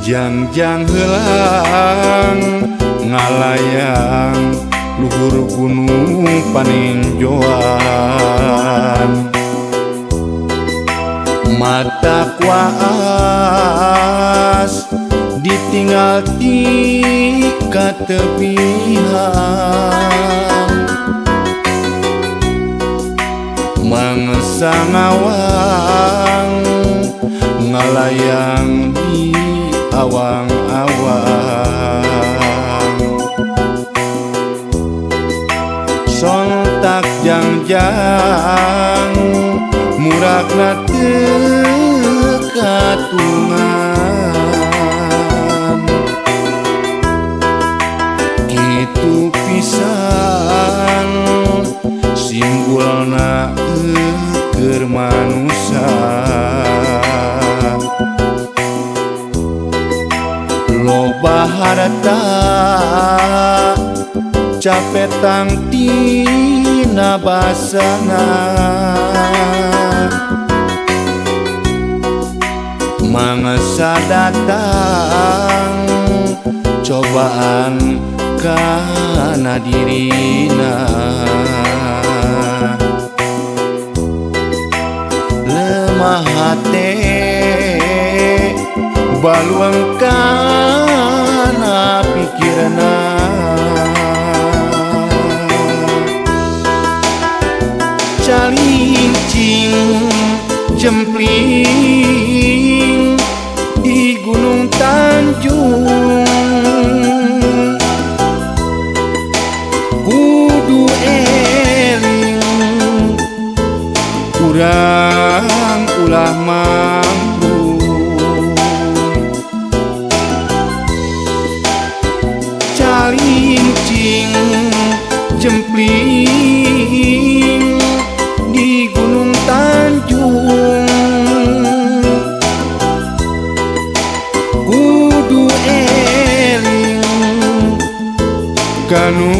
Jangjang heulang ngalayang luhur gunung paninjoan, mata kuas ditinggal ti katepihan, mangsa ngawang ngalayang di awang-awang. Sontak jangjang murakna teu katungan, kitu pisan simbolna keur manusa. Loba harta capetang tina basana, mangsa datang cobaan kana dirina. Lemah hate baluang kana pikirna, calincing jempling di Gunung Tanjung, kudu eling urang ulah mampu. Calincing jempling di Gunung Tanjung, kudu eling kanu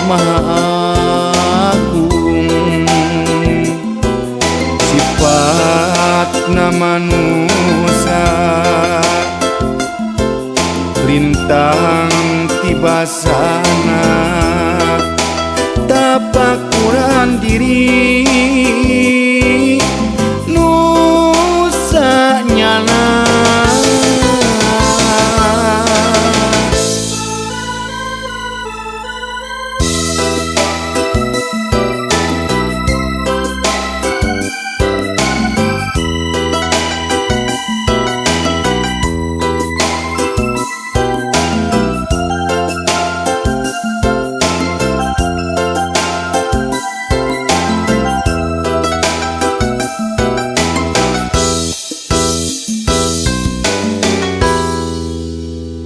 Maha Agung, sifatna manusa lintang tibasana, tapakuran diri nusa nyana.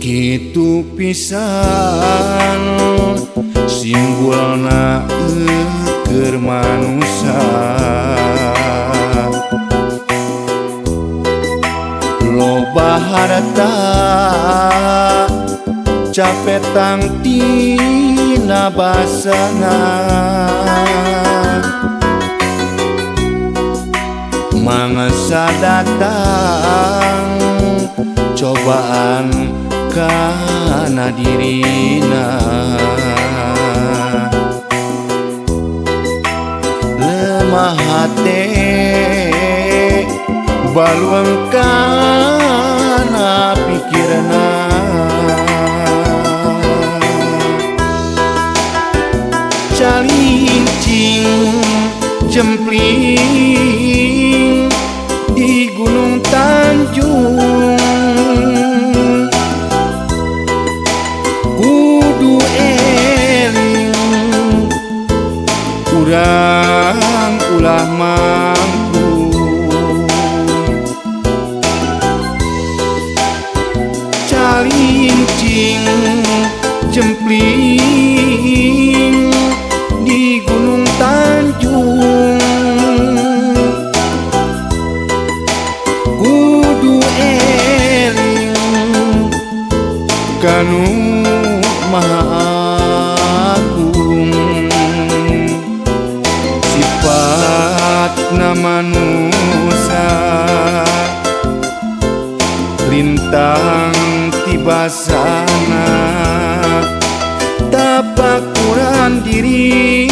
Kitu pisan simbolna keur manusa, loba harta capetang tina basana, mangsa datang cobaan Kana dirina. Lemah hate, baluang kana pikirna. Calincing jempling di Gunung Tanjung, kudu eling urang ulah mangkung. Calincing jempling di Gunung Tanjung, kudu eling kanu Maha Agung. Sifatna manusa lintang tibasana, tapakuran diri.